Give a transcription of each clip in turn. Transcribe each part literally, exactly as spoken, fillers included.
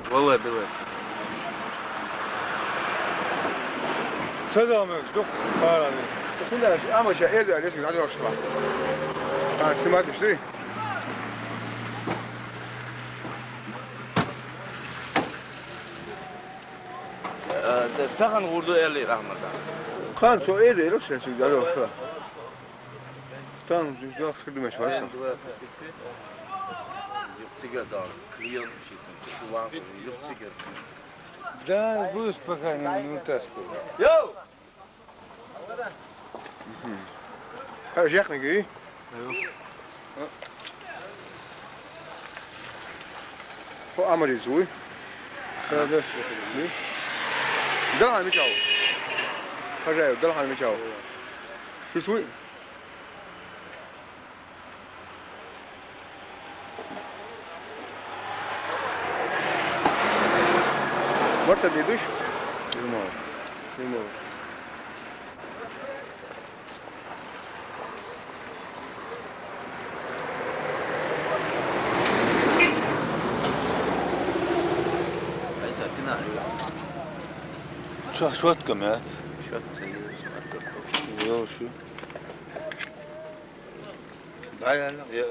Валлай, билет. Ца да мегаш, дукха хара веза. Шуна, ама ша, эза, лешка, дӀадоьлхуш ма. А, снимать ишди? Э, да, тахан гӀур ду аьллера Ахьмада. Кхана цо эза, лешка, шуьга дӀадоьлхуш ма. Там дохтур думаешь, васа. Юхцигар дал, клиент шитин, чувак, юхцигар. Да, пусть пока не, не утаскивает. Йоу! Хьажа яхнагий? Хьо амаризуй? Садас. Далхан мичав? Хьажа, далхан мичав? Шуьсуй? Марта дедуш? Нормально. Нормально. Айса, пина. Чё, щётка, мят? Щётка, не щётка. Йо, шу. Да, я, я.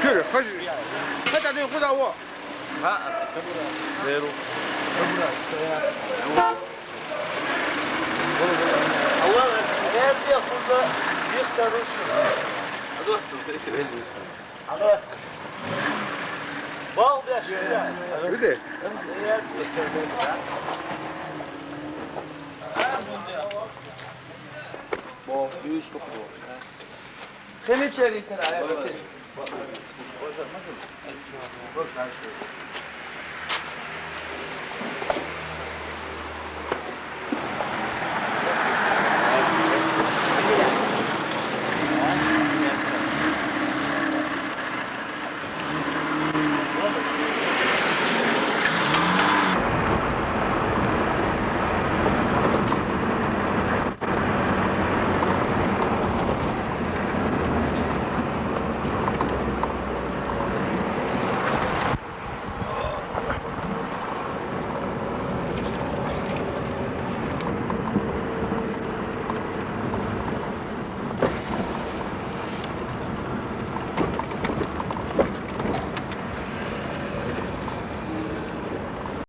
Кыр, хаж. Хата дин худа во. Бал беш. Види? Бо, юш бо. Хемичери цара.